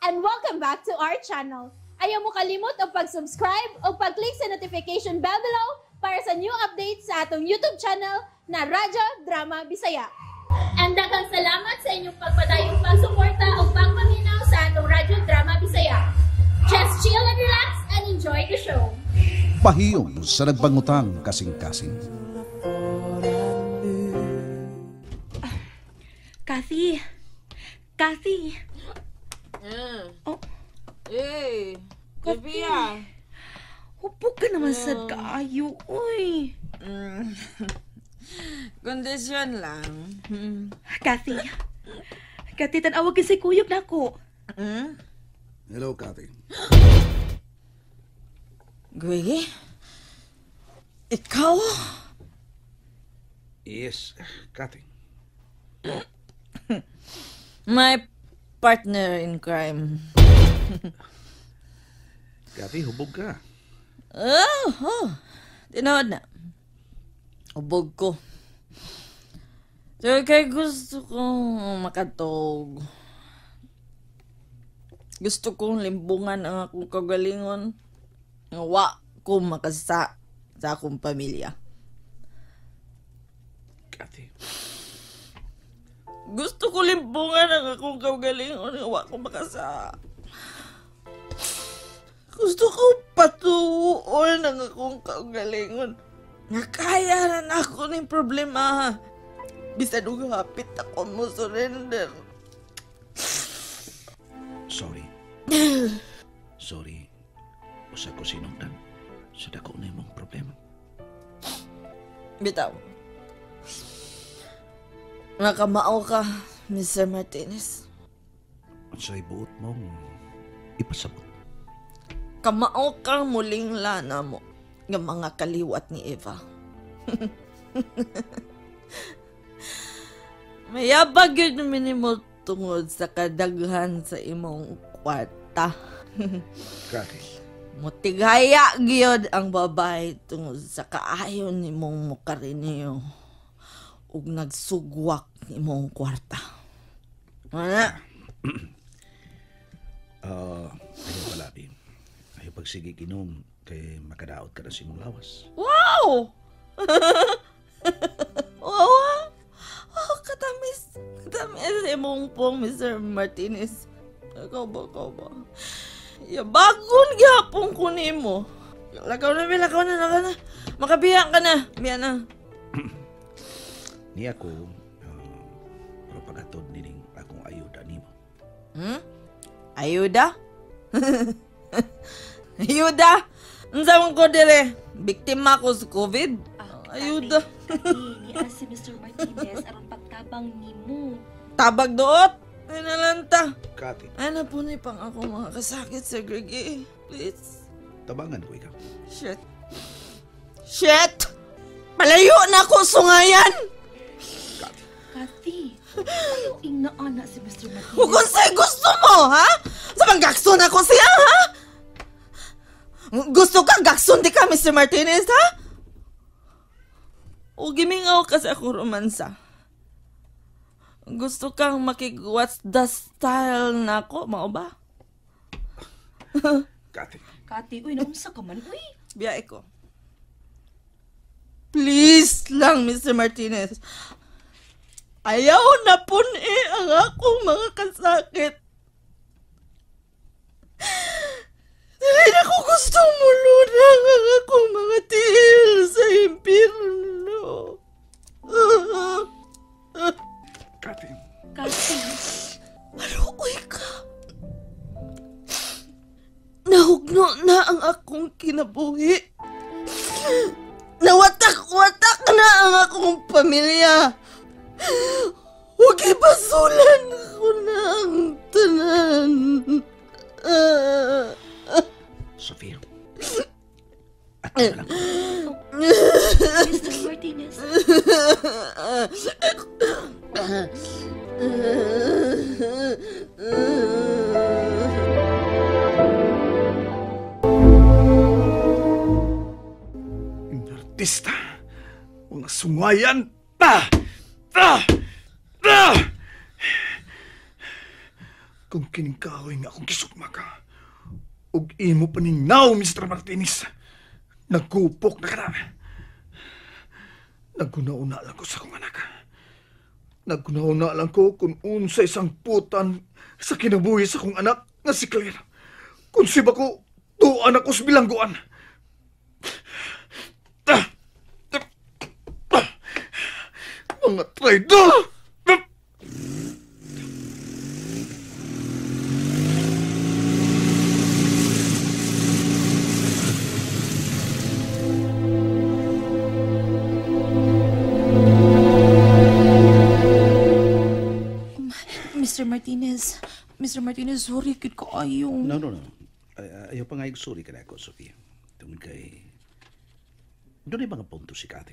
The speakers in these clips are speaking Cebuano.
And welcome back to our channel. Ayaw mo kalimot og pag-subscribe o pag-click sa notification bell below para sa new updates sa atong YouTube channel na Radyo Drama Bisaya. And daghang salamat sa inyong pagpadayong pagsuporta o pagpaminaw sa atong Radyo Drama Bisaya. Just chill and relax and enjoy the show. Pahiyom sa nagbangutang kasing-kasing. Kathy! Kathy! Oh. Eh, Sophia. Hupok ka naman sad kaayo, uy. Kondisyon lang. Kathy. Kathy, tan-awag kasi kuyog na ako. Hello, Kathy. Gwigi? Ikaw? Yes, Kathy. My partner in crime. Kathy, hubog ka. Oh. Tinood na. Hubog ko. So, kay gusto kong makatog. Gusto kong limbungan ang akong kagalingon. Nga wa ko makasa sa akong pamilya. Kathy. Gusto ko limbungan ang akong kagalingon. Nga wa ko makasa. Gusto ko patuon ang akong kagalingon. Nga kaya na ako ng problema. Bisan og hapit ako mo surrender. Sorry. Sorry. Usa ko sinugdan sa dako na imong problema. Bitaw. Nakamao ka, Mr. Martinez. Unsay buot mong ipasabot? Kamao kang muling lana mo ng mga kaliwat ni Eva. Mayabag yun minimo tungod sa kadaghan sa imong kwarta. Kathy. Mutigaya gyud ang babae tungod sa kaayon nimong mukariniyo ug nagsugwak nimong kwarta. Wala. Ayaw palabi. Ayaw pagsige ginom kay makadaot ka na sa imong lawas. Wow! Wow! Oh, katamis. Katamis imong pong, Mr. Martinez. Ikaw ba? Yabagon gihapon ko nimo. Lakaw na, lakaw na. Makabiya ka na. Biya na. Niya ko, pero paghatod nining akong ayuda nimo. Ayuda? Ayuda? Unsa man ko dire? Biktima ko sa COVID. Ayuda. Kathy, niya si Mr. Martinez aron pagtabang nimo. Tabag doot? Ay nalanta. Kathy. Ay na po ni pang ako mga kasakit sa Greg. Please. Tabangan ko ikaw. Shit. Shit! Palayo na ako sungayan! Kathy. Kathy, ayaw ingnaana si Mr. Martinez. Kung sa'yo gusto mo, ha? Sa panggakson ako siya, ha? Gusto ka, gakson di ka, Mr. Martinez, ha? O gimingaw kasi ako romansa. Gusto kang makig-what's the style na ako, mao ba? Kathy. Kathy, uy, naunsa ka man, uy. Biyahe ko. Please lang, Mr. Martinez. Ayaw na po ni ang akong mga kasakit. Dili na ko gustong mulunang ang akong mga tiil sa impirno. Kathy. Kathy. Maluoy ka. Nahugno na ang akong kinabuhi. Nawatak-watak na ang akong pamilya. Huwag ibasulan ko na ang tanan. Sofia. At na lang. Mr. Martinez. Artista, mga sungayan. Ah! Ah! Ah! Kung kining kahoy nga akong kisugma ka, ug imo paningnaw, Mr. Martinez, nagkupok na ka na. Naguna-una lang ko sa akong anak. Naguna-una lang ko kung unsa isang putan sa kinabuhi sa akong anak nga si Claire. Kung siba ko, tuan ako sa bilangguan. Mga traidor! Mr. Martinez, sorry, kid ko ayo. No. Ayaw pa nga sorry ka na ako, Sofia. Tungod kay... Doon ay mga punto si Kate.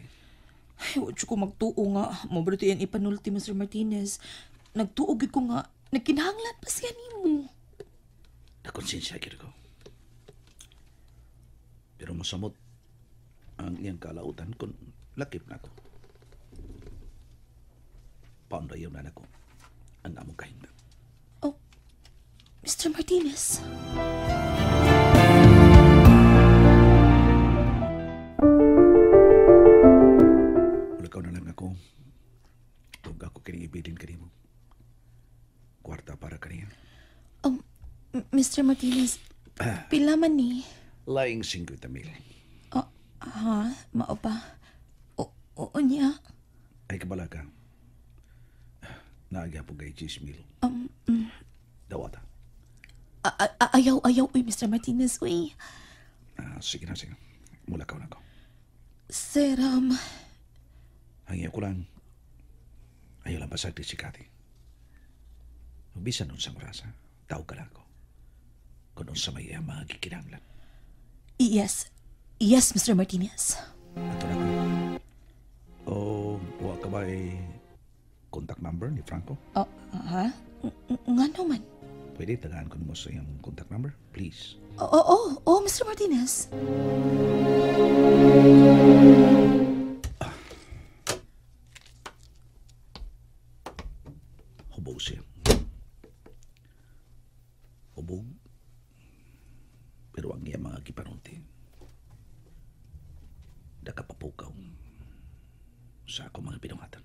Ay, wala ko magtuo nga. Mabrito yan ipanulti, Mr. Martinez. Nagtuo gid ko nga. Nagkinahanglan pa siya nimo. Nakonsensya gid ko. Pero masamot ang iyang kalautan kung lakip na ako. Paano yaw na ako ang among kahintang. Oh, Mr. Martinez. Ulakaw na lang ako. Huwag ako kining ibilin kanimo. Kwarta para kaniya. Mr. Martinez, pila man ni? Laing 50,000. Oh, ha? Mao pa? Oo niya. Ay, kabala ka. Naagya po kay 10,000. Dawata. Ayaw, uy, Mr. Martinez, uy. Sige na, sige. Mula ka na ko. Sir, Hangi ako lang. Ayaw lang pasagdi si Kati. Bisan nun sa orasa, tao ka lang ako. Kung nun sa may mga gikinanglan. Yes. Yes, Mr. Martinez. Ato na ko. O, wa ka ba contact number ni Franco? Oh, ha? Nga naman. Pwede, tagaan ko mo sa iyong contact number, please. Oo, Mr. Martinez. Hubog siya. Hubog. Pero ang iyang mga gipanunti, nakapapukaw sa akong mga binungatan.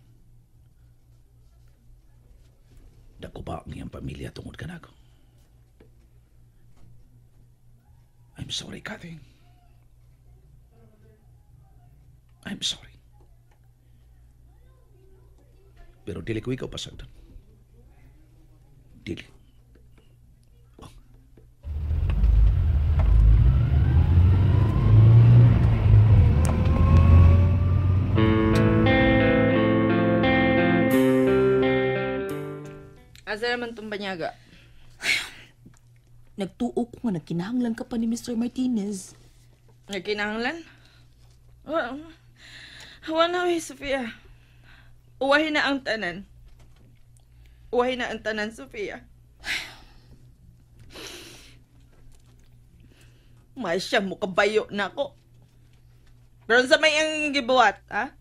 Dako ba ang iyang pamilya tungod ka na ako? I'm sorry, Kathy. I'm sorry. Pero dili ko ikaw pasagdan. Dili. Oh. Asa naman itong banyaga? Nagtuo ko nga nagkinahanglan ka pa ni Mr. Martinez. Nagkinahanglan? Hawa na, wey, Sofia. Uwahin na ang tanan. Uwahin na ang tanan, Sofia. May siya mo kabayo na ako. Pero sa may ang gibuhat, ha?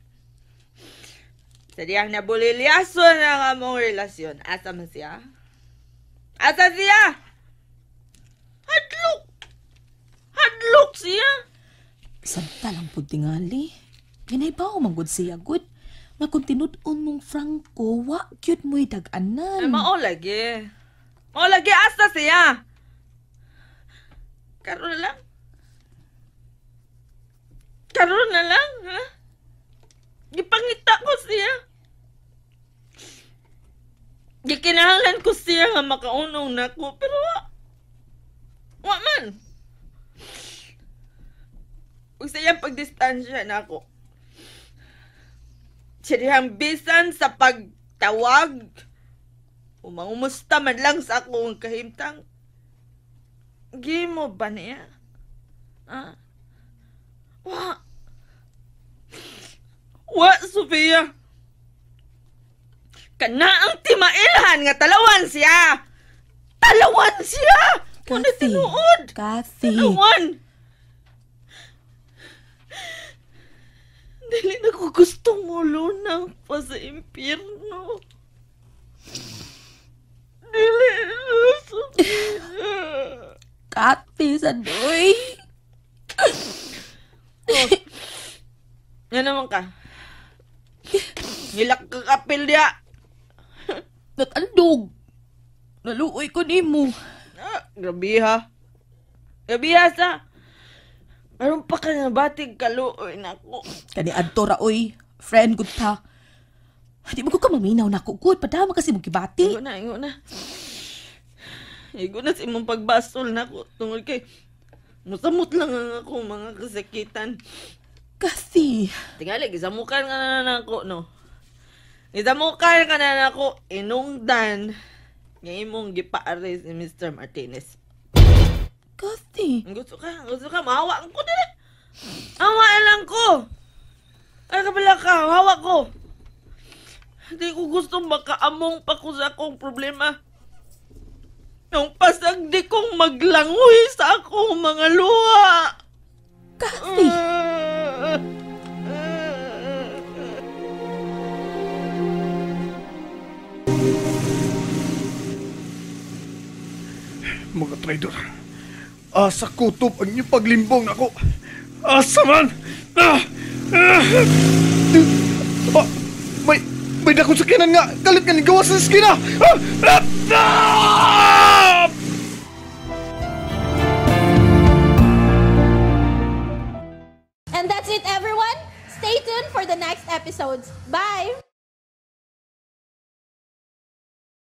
Sa diyang nabulilyaso na ang among relasyon. Asa man siya? Asa siya? Hadlok! Hadlok siya! Santa lang po tingali. Ginaybaw manggod siya, good. Nga kung tinud-on mong Franco, wa cute mo'y dag-anan. Ay, mao lagi. Mao lagi, asa siya? Karon lang? Karon na lang, ha? Gipangita ko siya. Gikinahanglan ko siya nga makaunong na ko, pero wa man. Ug sa iyang pagdistansya na ako. Siya dihang bisan sa pagtawag. Umangumusta man lang sa akong kahimtang. Gimo ba niya? Ah? Wa. Wa, Sofia. Kana ang timailhan nga talawan siya. Talawan siya! Kuna tinuod. Kathy. Talawan. Dili na ko gustong mulunang pa sa impyerno. Dili na, Luoy sa doy. Oh. Yan naman ka. Ngilak ka kapil diya. Natandog. Naluoy ko nimo. Ah, grabe ha. Grabe ha sa. Aron pa ka na batig kaluoy nako. Kani adto ra oy. Friend gud ta. Di mo ko ka maminaw nako gud. Padama kasi mo gibati. Igo na, igo na. Igo na sa imong pagbasol nako tungod kay musamot lang ang ako mga kasakitan. Kasi Tingali, gisamukan ka na nako, no? Gisamukan ka na nako, inungdan nga imong gipa-arrest ni Mr. Martinez. Kasi Ang gusto ka, ang gusto ka, mahawa ko dili. Awa lang ko. Ay, kabala ka, hawa ko. Hindi ko gusto makaamong pa ko sa akong problema. Nung pasag di kong maglangoy sa akong mga luha. Kasi Mga traidor. Asa kutob ang inyong paglimbong nako. Asa man! Ah! Ah! Ah! May dakong sakyanan nga. Kalit nga ni gawas sa eskina. Ah! Ah! Ah! And that's it, everyone. Stay tuned for the next episodes. Bye!